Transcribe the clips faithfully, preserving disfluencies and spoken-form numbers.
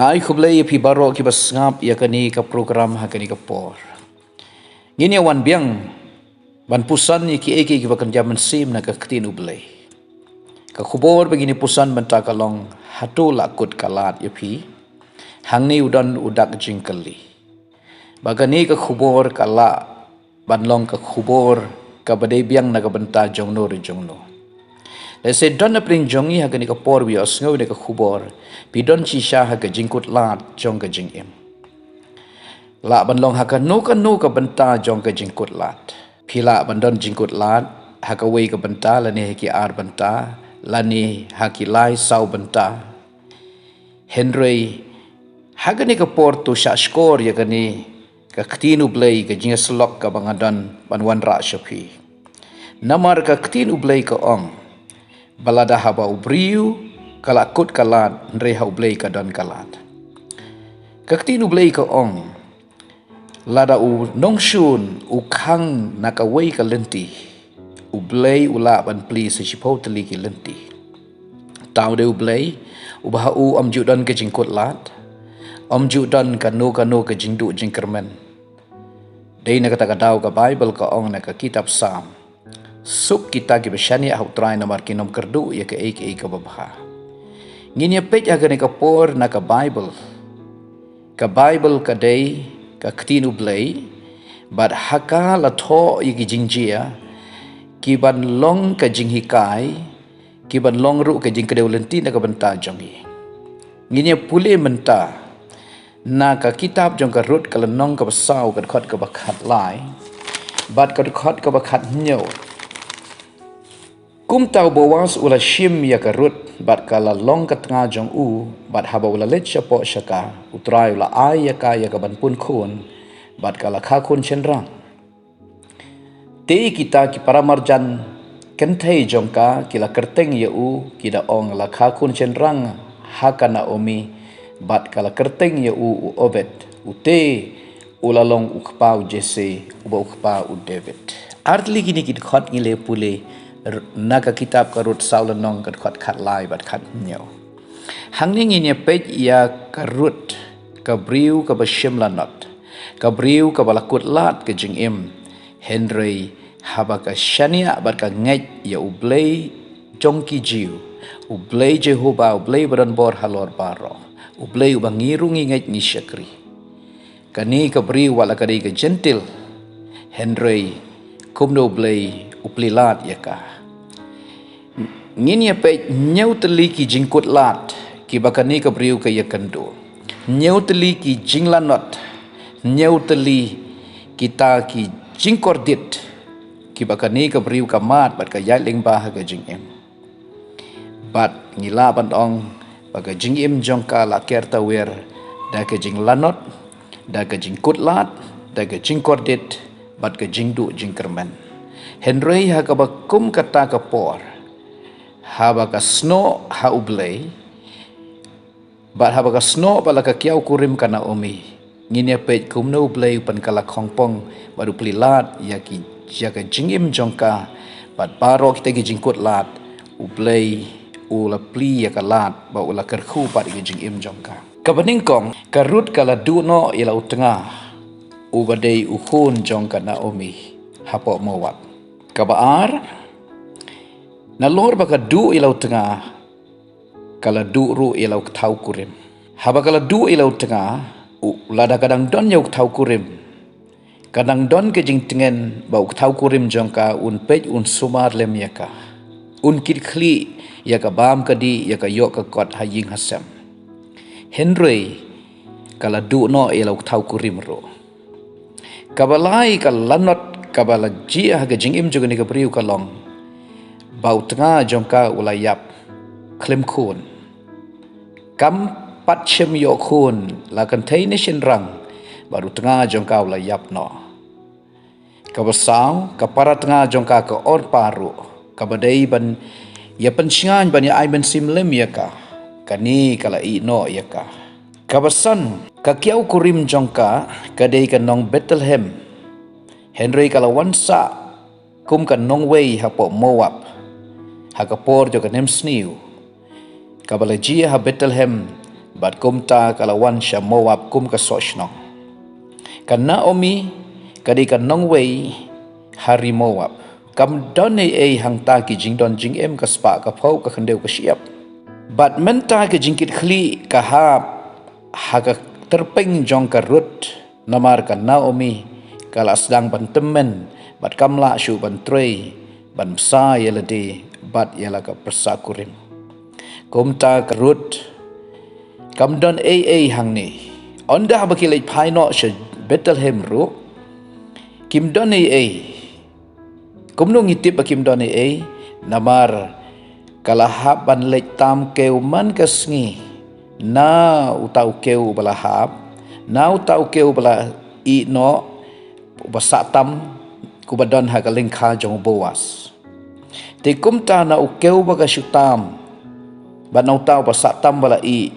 Ai khublei ïa phi baroh kiba sngap ïa kane ka program ha kane ka por. Ngin ïa wan biang ban puson ïa kiei kiei kiba kynja mynsiem na ka ktien U Blei. Ka khubor ba ngin ïa puson mynta ka long, hato la kut ka lad ïa phi? Hangne u don u dak jingkylli. Ba kane ka khubor ka lah ban long ka khubor kaba dei biang na ka bynta jongno re jongno. Lehse don na pdeng jong ngi ha kane ka por ba ïohsngew ïa ka khubor, phi don shisha ha ka jingkut lad jong ka jingim. Lah ban long ha kano kano ka bynta jong ka jingkut lad. Phi lah ban don jingkut lad ha kawei ka bynta lane ha ki ar bynta lane ha ki lai saw bynta. Hynrei ha kane ka por to shah shkor ïa kane ka ktien U Blei, ka jingïasyllok kaba nga don ban wanrah sha phi. Namar ka ktien U Blei ka ong ba lada haba u briew ka la kut ka lad, hynrei ha U Blei ka don ka lad. Ka ktien U Blei ka ong, lada u nongshun u khang na kawei ka lynti, U Blei u lah ban plie sa shiphew tylli ki lynti. Tang dei U Blei uba ha u ym ju don ka jingkut lad, ym ju don kano kano ka jingduh jingkyrmen. Dei na kata ka daw ka Baibl ka ong na ka kitab Salm, suk kita kiba shaniah ha U Trai namar kin ym kyrduh ïa kaei kaei kaba bha. Ngin ïa peit ha kane ka por na ka Baibl. Ka Baibl ka dei ka ktien U Blei, bad ha ka la thoh ïa ki jingjia kiban long ka jinghikai, kiban long ruh ka jingkdew lynti na ka bynta jong ngi. Ngin ïa pule mynta na ka kitab jong ka Ruth ka lynnong kaba saw ka dkhot kaba khatlai bad ka dkhot kaba khathynñiew. Kumta u Boas u la shim ïa ka Ruth bad ka la long ka tnga jong u, bad haba u la leit shapoh sha ka, U Trai u la ai ïa ka ïa kaban pun khun, bad ka la kha khun shynrang. Te kita ki paramarjan kynthei jong ka ki la kyrteng ïa u, ki da ong, la kha khun shynrang ha ka Naomi, bad ka la kyrteng ïa u u Obed, u te u la long u kpa u Jesse, uba u kpa u David. Ar tylli kine ki dkhot ngi la pule r-, na ka kitab ka Ruth saw lynnong ka dkhot khatlai bad khathynñiew. Hangne ngin ïa peit ïa ka Ruth, ka briew kaba shim lanot, ka briew kaba la kut lad ka jingim. Hynrei haba ka shaniah bad ka ngeit ïa U Blei jong ki Jiw, U Blei Jehobah, U Blei ba don bor halor baroh, U Blei uba ngi ruh ngi ngeit ngi shakri. Kane ka briew wat la ka dei ka Jentil, hynrei kumno U Blei u plie lad ïa ka. Ngin ïa peit hynñiew tylli ki jingkut lad kiba kane ka briew ka ïakynduh. Hynñiew tylli ki jinglanot, hynñiew tylli kita ki jingkordit kiba kane ka briew ka mad bad ka ïaid lyngba ha ka jingim. Bad ngi lah ban ong ba ka jingim jong ka la ker tawiar da ka jinglanot, da ka jingkut lad, da ka jingkordit, bad ka jingduh jingkyrmen. Hynrei ha kaba kum kata ka por, haba ka snoh ha U Blei, bad haba ka snoh bad la ka kiaw kurim ka Naomi, ngin ïa peit kumno U Blei u pynkylla khongpong bad u plie lad ïa ki, ïa ka jingim jong ka, bad baroh kita ki jingkut lad, U Blei u la plie ïa ka lad bad u la kyrkhu pat ïa ka jingim jong ka. Kaba nyngkong, ka Ruth ka la duh noh ïa la u tnga uba dei u khun jong ka Naomi hapoh Moab. Kaba ar, nalor ba ka duh ïa la u tnga, ka la duh ruh ïa la u kthaw kurim. Haba ka la duh ïa la u tnga, u, lada ka dang don ïa u kthaw kurim, ka dang don ka jingtngen ba u kthaw kurim jong ka un peit un sumar lem ïa ka, un kit khlieh ïa ka bam ka dih, ïa ka ïoh ka kot ha ïing ha sem. Hynrei ka la duh noh ïa la u kthaw kurim ruh. Kaba lai, ka lanot kaba la jia ha ka jingim jong kane ka briew ka long ba u tnga jong ka u la ïap khlem khun. Kam pat shym ïoh khun, la kynthei ne shynrang, bad u tnga jong ka u la ïap noh. Kaba saw, ka para tnga jong ka, ka Orpah ruh, kaba dei ban ïa pynshngaiñ ban ïa ai mynsiem lem ïa ka, kane ka la ïeh noh ïa ka. Kaba san, ka kiaw kurim jong ka ka dei ka nong Bethlehem. Hynrei ka la wan sah kum ka nongwei hapoh Moab ha ka por jong ka nemsniew. Kaba la jia ha Bethlehem bad kumta ka la wan sha Moab kum ka soh shnong. Ka Naomi ka dei ka nongwei ha ri Moab. Kam don ei ei hangta ki jingdon jingem, ka spah ka phew, ka khyndew ka shyiap. Bad mynta ka jingkitkhlieh ka hap ha ka tyrpeng jong ka Ruth, namar ka Naomi ka la sdang ban tymmen bad kam lah shuh ban trei ban bsa ïa lade bad ïa la ka pyrsa kurim. Kumta ka Ruth kam don ei ei hangne. Ynda ba ki leit phai noh sha Bethlehem ruh kim don ei ei. Kumno ngi tip ba kim don ei ei? Namar ka la hap ban leit tam kew man ka sngi na uta u kew uba la hap, na uta u kew uba la ïeh noh, uba sah tam, uba don ha ka lyngkha jong u Boas. Te kumta na u kew ba ka shu tam bad na uta uba sah tam ba la ïeh,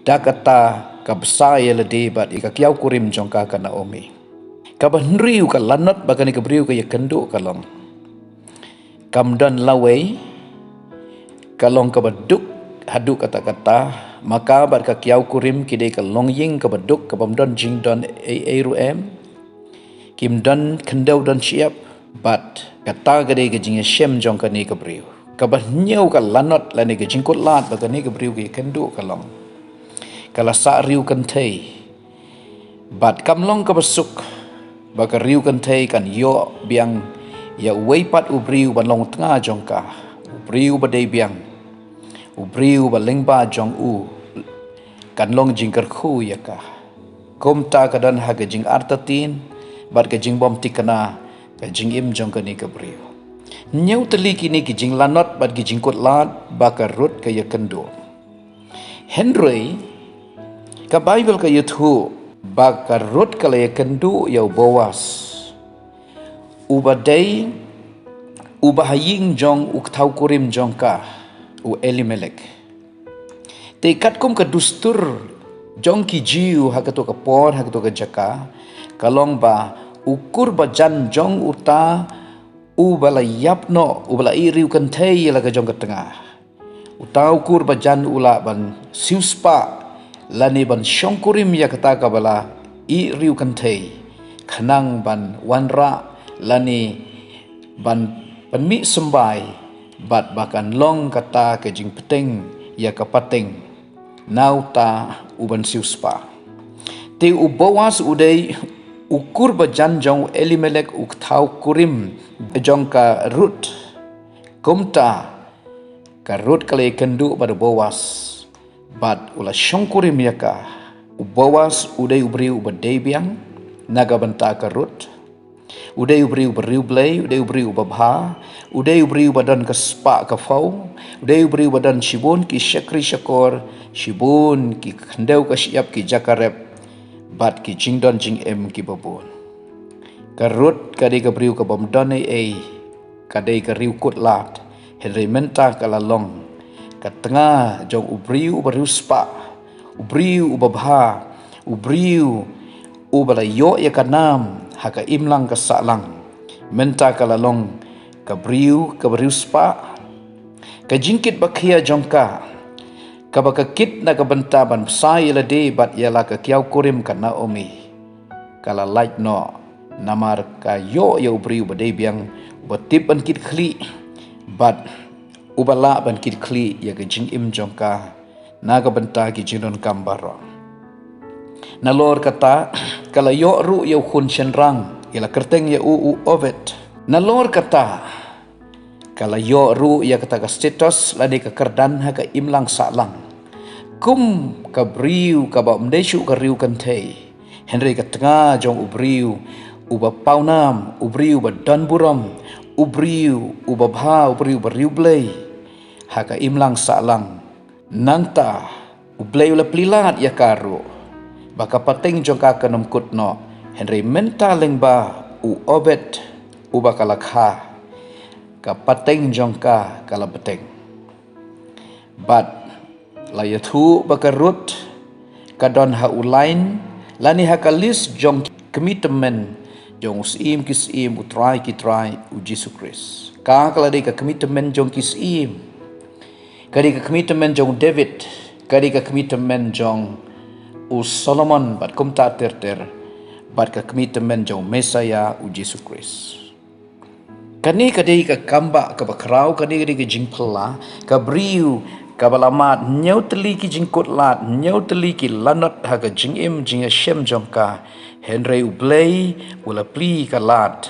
da kata ka bsa ïa lade bad ïa ka kiaw kurim jong ka, ka Naomi. Kaba hynriew ka lanot ba kane ka briew ka ïakynduh ka long, kam don lawei, ka long kaba duk haduh katta katta. Ma ka bad ka kiaw kurim ki dei ka longïing kaba duk, kabym don jingdon ei ei ruh em. Kim don khyndew don shyiap. Bad kata ka dei ka jingïashem jong kane ka briew. Kaba hynñiew ka lanot lane ka jingkutlad ba kane ka briew ka ïakynduh ka long, ka la sah riewkynthei. Bad kam long kaba suk ba ka riewkynthei kan ïoh biang ïa uwei pat u briew ban long tnga jong ka, u briew ba dei biang, u briew ba lyngba jong u kan long jingkyrkhu ïa ka. Kumta ka don ha ka jingartatien bad ka jingbymthikna ka jingim jong kane ka briew. Hynñiew tylli kine ki jinglanot bad ki jingkutlad ba ka Ruth ka ïakynduh. Hynrei ka Baibl ka ïathuh ba ka Ruth ka la ïakynduh ïa u Boas, uba dei u bahaïing jong u kthaw kurim jong ka, u Elimelek. Te katkum ka dustur jong ki Jiw ha kato ka por, ha kato ka jaka, ka long ba u kur ba jan jong uta uba la ïap noh, uba la ïeh riewkynthei ïa la ka jong ka tnga, uta u kur ba jan u lah ban siewspah lane ban shongkurim ïa kata kaba la ïeh riewkynthei, khnang ban wanrah lane ban pynmih symbai bad ba kan long kata ka jingpynteng ïa ka pateng na uta uban siewspah. Te u Boas u dei u kur ba jan jong u Elimelek u kthaw kurim jong ka Ruth. Kumta ka Ruth ka la ïakynduh bad u Boas bad u la shongkurim ïa ka. U Boas u dei u briew uba dei biang na ka bynta ka Ruth. U dei u briew uba riewblei, u dei u briew uba bha, u dei u briew uba don ka spah ka phew, u dei u briew uba don shibun ki shakri shakor, shibun ki khyndew ka shyiap, ki jaka rep bad ki jingdon jingem kiba bun. Ka Ruth ka dei ka briew kabym don ei ei, ka dei ka riewkutlad, hynrei mynta ka la long ka tnga jong u briew uba riewspah, u briew uba bha, u briew uba la ïoh ïa ka nam ha ka imlang ka sahlang. Mynta ka la long ka briew kaba riewspah. Ka jingkit ba khia jong ka, kaba ka kit na ka bynta ban bsa ïa lade bad ïa la ka kiaw kurim, ka Naomi, ka la lait noh namar ka ïoh ïa u briew uba dei biang, uba tip ban kitkhlieh bad uba lah ban kitkhlieh ïa ka jingim jong ka na ka bynta ki jingdonkam baroh. Nalor kata, ka la ïoh ruh ïa u khun shynrang, ïa la kyrteng ïa u u Obed. Nalor kata, ka la ïoh ruh ïa kata ka status lane ka kyrdan ha ka imlang sahlang kum ka briew kaba ym dei shuh ka riewkynthei, hynrei ka tnga jong u briew uba pawnam, u briew uba don burom, u briew uba bha, u briew uba riewblei ha ka imlang sahlang. Nangta U Blei u la plie lad ïa ka ruh ba ka pateng jong ka kan ym kut noh, hynrei mynta lyngba u Obed uba ka la kha, ka pateng jong ka ka la bteng. Bad la ïathuh ba ka Ruth ka don ha u lain lane ha ka list jong ki kmie tymmen jong u Syiem ki syiem, u Trai ki trai, u Jisu Khrist. Ka ka la dei ka kmie tymmen jong ki syiem. Ka dei ka kmie tymmen jong u David. ka dei ka kmie tymmen jong u Solomon bad kumta ter ter, bad ka kmie tymmen jong u Messaïah u Jisu Khrist. Kane ka dei ka kambah kaba khraw, kane ka dei ka jingphylla, ka briew kaba la mad hynñiew tylli ki jingkutlad, hynñiew tylli ki lanot ha ka jingim jingïashem jong ka, hynrei U Blei u la plie ïa ka lad.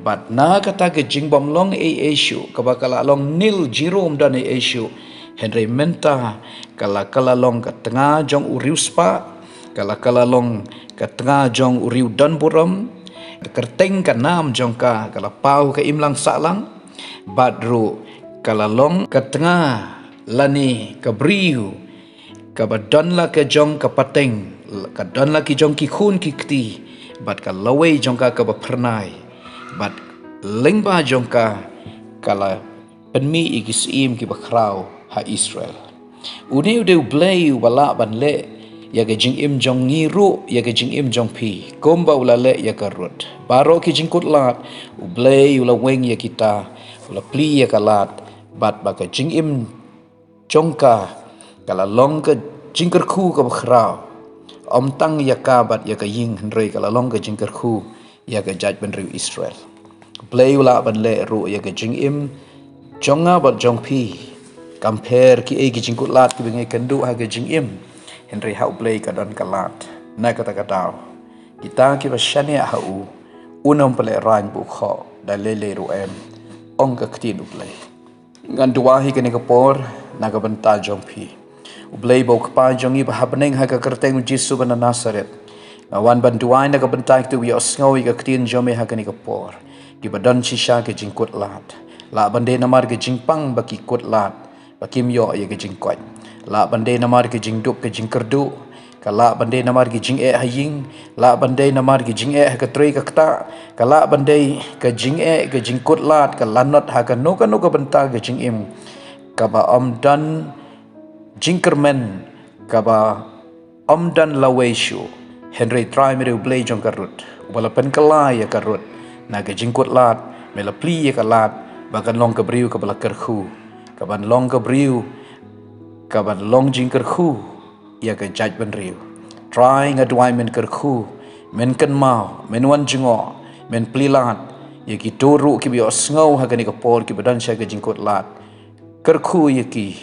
Bad na kata ka jingbymlong ei ei shuh, kaba ka la long nil, zero, ym don ei ei shuh, hynrei mynta ka la, ka la long ka tnga jong u riewspah, ka la, ka la long ka tnga jong u riew donburom, ka kyrteng ka nam jong ka ka la paw ha ka imlang sahlang, bad ruh ka la long ka tnga lane ka briew kaba don la ka jong ka pateng, ka don la ki jong ki khun ki kti, bad ka lawei jong ka kaba phyrnai, bad lyngba jong ka ka la pynmih ïa ki syiem kiba khraw ha Israel. Une u dei U Blei uba lah ban leh ïa ka jingim jong ngi ruh, ïa ka jingim jong phi, kumba u la leh ïa ka Ruth. Baroh ki jingkutlad, U Blei u la weng ïa kita, u la plie ïa ka lad, bad ba ka jingim jong ka ka la long ka jingkyrkhu kaba khraw. Ym tang ïa ka bad ïa ka ïing, hynrei ka la long ka jingkyrkhu ïa ka jaitbynriew Israel. U Blei u lah ban leh ruh ïa ka jingim jong nga bad jong phi. Kam pher kiei ki jingkutlad kiba ngi kynduh ha ka jingim, hynrei ha U Blei ka don ka lad. Na kata ka daw, kita kiba shaniah ha u, un ym pynlehraiñ bad u khoh da lei lei ruh em, ong ka ktien U Blei. Ngan duwai ha kane ka por na ka bynta jong phi. U Blei uba u Kpa jong ngi ba ha bneng, ha ka kyrteng u Jisu ba na Nasareth, nga wan ban duwai na ka bynta kito kiba ïohsngew ïa ka ktien jong me ha kane ka por, kiba don shisha ka jingkutlad. Lah ban dei namar ka jingpang ba ki kutlad, ba kim ïoh ïa ka jingkoit. Lah ban dei namar ka jingduk ka jingkyrduh, ka lah ban dei namar ki jingeh ha ïing, lah ban dei namar ki jingeh ha ka trei ka ktah, ka lah ban dei ka jingeh ka jingkutlad, ka lanot ha kano kano ka bynta ka jingim, kaba ym don jingkyrmen, kaba ym don lawei shuh. Hynrei Trai, me dei U Blei jong ka Ruth, uba la pynkylla ïa ka Ruth na ka jingkutlad, me la plie ïa ka lad ba kan long ka briew kaba la kyrkhu, kaban long ka briew kaban long jingkyrkhu ïa ka jaitbynriew. Trai, nga duwai men kyrkhu, men kynmaw, men wan jngoh, men plie lad ïa kito ruh kiba ïohsngew ha kane ka por kiba don sha ka jingkutlad. Kyrkhu ïa ki,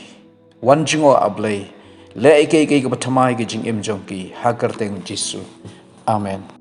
wan jngoh, A Blei, leh ïa kiei kiei kaba thymmai ha ka jingim jong ki, ha ka kyrteng Jisu. Amen.